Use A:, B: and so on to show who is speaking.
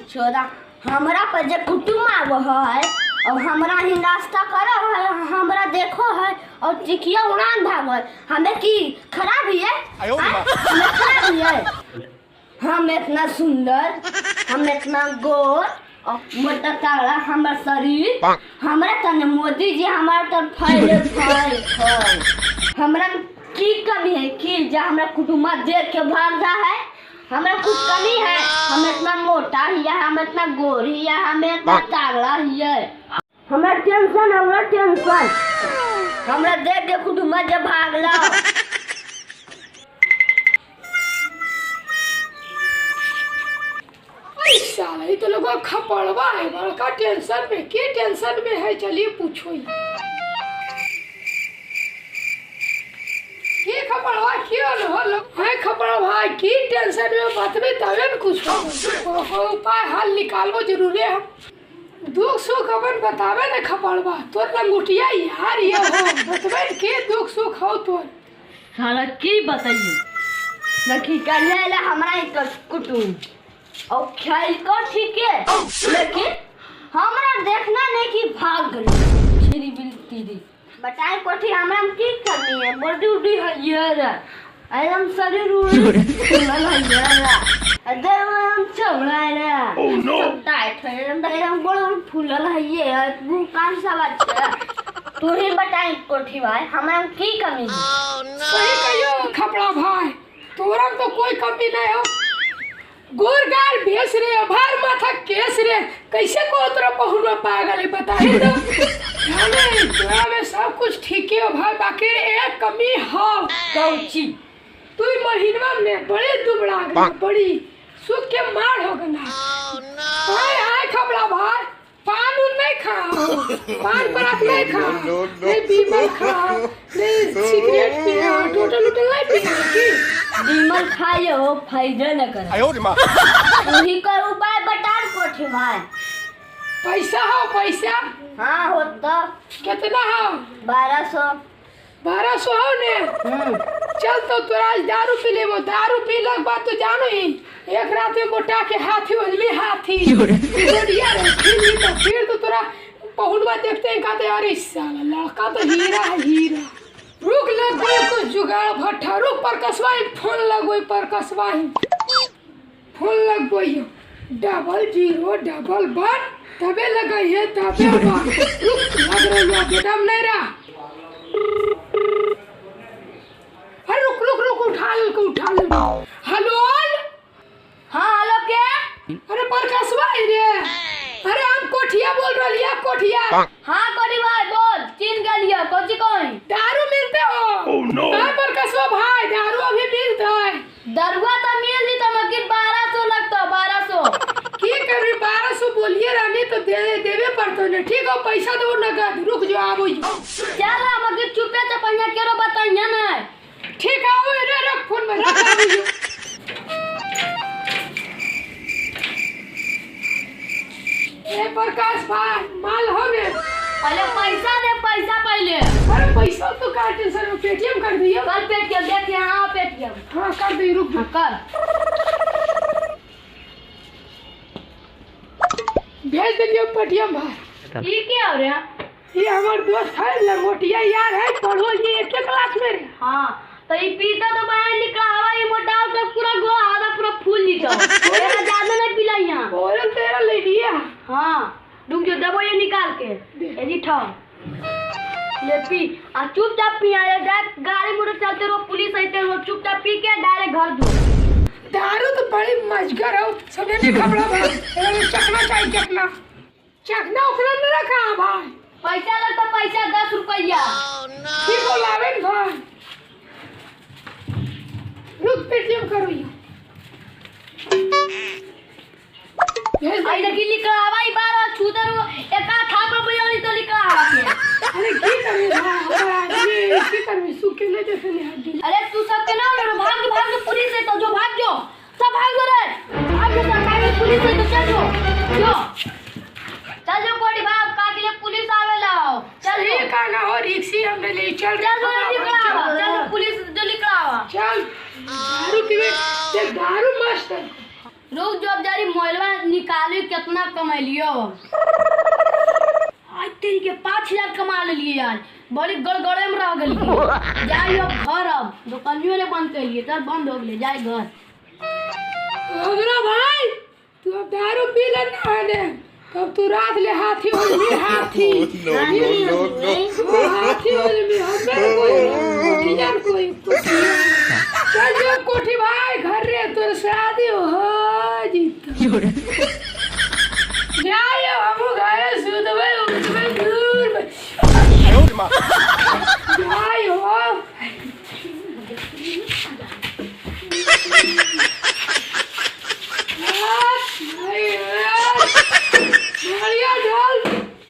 A: छोरा हमरा पर जे कुटुम आबो है और हमरा ही नाश्ता करो है, हमरा देखो है और चिकिया उड़ान भागो है। हमें की खराब ही है, हमें खराब ही है। हम इतना सुंदर, हम इतना गोर और मोटा तागड़ा हमार शरीर, हमरा तने मोदी जी हमारा तर फैले फैल फैल। हमरा की कमी है कि जा हमरा कुटुम्बा देख के भाग जा है? हमरा कुछ कमी है? हम इतना मोटा ही है, हम इतना गोर ही है, हम इतना तागड़ा ही है। हमरा टेंशन, हमरा टेंशन, हमरा देख के कुटुम्बा जब भागला।
B: साला ये तो लोग खपड़वा है, बड़का टेंशन में, के टेंशन में है? चलिए पूछो ही के खपड़वा क्यों हो लोग है खपड़वा की टेंशन में बतबे तबे न कुछ हो उपाय हल निकालबो जरूरी है। दुख सुख अपन बतावे न खपड़वा, तोर लंगोटिया यार ये हो बतबे के दुख सुख हो तोर।
A: साला की बताइए लखी कर ले ले हमरा एक कुटुम और खेल को ठीक है, लेकिन हमरा देखना नहीं कि भाग गई छिरी बिल तीरी। बताए कोठी हमरा में की करनी है? बॉडी उडी है ये रे, एकदम शरीर उड़ी फूलल है ये रे, एकदम चौड़ा है रे, सब टाइट है एकदम, एकदम गोड़ उड़ फूलल है ये, मुंह कान सब अच्छा। तू ही बताए कोठी भाई हमरा में की कमी है?
B: सही कहियो खपड़ा भाई, तोरा में तो कोई कमी नहीं हो। गोर गाल भेस रे, भार माथा केस रे, कैसे को तोरा पहुना पागल है बताही तो। नहीं तोरा में सब कुछ ठीक है भाई, बाकी एक कमी हो।
A: कौची?
B: तू महीनवा में बड़े दुबड़ा गया, बड़ी सुख के मार हो गया। आय आय खपड़ा भाई, पान उन नहीं खा, पान परात नहीं खा, नहीं बीमल खा, नहीं सिगरेट पिया, टोटल उटल नहीं पिया की?
A: बीमल खाइयो फायदा न करे। तू कर उपाय बता कोठी भाई।
B: पैसा हो पैसा?
A: हाँ हो तो।
B: कितना हो?
A: 1200।
B: 1200 हो ने? चल तो तोरा आज दारू पी लेबो, दारू पी लग बात तो जानो ही, एक रात में मोटा के हाथी हो हाथी बढ़िया रे, फिर तो फिर तो तोरा पहुनवा देखते ही कहते अरे साला लड़का तो हीरा है हीरा। रुक लग गई कुछ जुगाड़ भट्ठा, रुक पर कसवाई फोन लगोई, पर कसवाई फोन लगोई 0011 तबे लगई है तबे रुक लग रही है बेटा नहीं रहा। अरे रुक रुक रुक उठा ले उठा ले। हेलो।
A: हाँ हेलो के?
B: अरे पर कसवाई रे, अरे हम कोठिया बोल रही है कोठिया।
A: हाँ कोठी भाई बोल, चिन गलिया कोची कोई
B: दारू मिलते हो? oh, no. हाँ पर कसवा भाई दारू अभी मिलता है।
A: दरुआ तो मिल जी तो मगर 1200 लगता 1200।
B: की कर 1200 बोलिए रानी तो दे देवे पड़तो ने। ठीक हो पैसा दो नगद, रुक जो आवो
A: चल मगर चुपे से पहिया केरो बताइए ना।
B: ठीक आओ रे रख फोन में रख आवो। ए प्रकाश भाई माल हो ने?
A: पहले पैसा दे, पैसा पहले।
B: अरे पैसा तो काटे सर, पेटीएम कर दियो।
A: कर पेटीएम देख यहां पेटीएम।
B: हां कर दे रुक।
A: हां कर
B: भेज दियो पेटीएम भाई।
A: ई के हो रे?
B: ये हमार दोस्त है लंगोटिया यार है, पढ़ो ये एक क्लास में रे।
A: हां तो ई पीता तो बाहर निकला हवा, ई मोटा तो पूरा गोवा आधा पूरा फूल जीतो। तेरा ज्यादा नहीं पिला यहां।
B: बोल तेरा ले लिया।
A: हां रुक जो दबो ये निकाल के एजी ठाओ ले पी आ चुपचाप पी आ जा, गाड़ी मोटर चलते रहो पुलिस आते रहो, चुपचाप पी के डायरेक्ट घर दो।
B: दारू तो बड़ी मजगर हो सबने में खबड़ा भाई, चखना चाहिए चखना चखना उखना न रखा भाई।
A: पैसा लगता पैसा 10 रुपया।
B: ठीक हो लावे भाई, रुक पेटीएम करो ये।
A: आई लगी निकला भाई बारह छूदर एक थापड़ बजावली तो निकला के।
B: अरे की करबी भाई, हमारा आदमी की करबी सुख के नहीं देखने हड्डी।
A: अरे तू सब के ना भाग भाग पुलिस से तो जो भाग जो सब भाग जो रे भाग जो सरकारी पुलिस से तो चल जो जो चल जो कोडी भाग का के लिए पुलिस आवेला चल
B: ये का ना हो रिक्सी हमने ले चल
A: चल निकला चल पुलिस जो निकला
B: चल दारू पीवे ते दारू मस्त
A: रुक जो अब जारी मोबाइलवा निकाल।
C: कमैलियो। आज तेरी के 5000 कमा लेलिए आज, बड़ी गड़गड़े में रह गेलिए। जाई अब घर, अब दुकानियो ने बंद कैलिए, तर बंद हो गेलै, जाई घर।
B: हमरा भाई तू अब दारू पी ले ना ने, तब तू रात ले हाथी हो जबी, हाथी।
D: No, no, no, no.
B: हाथी हो जबी, हमें कोई कोठी यार कोई कोठी। चल जो कोठी भाई घर रे, तोर शादी हो जीत। जाए हम गए सुतबे उठबे दूर।
D: 哎呦我的妈！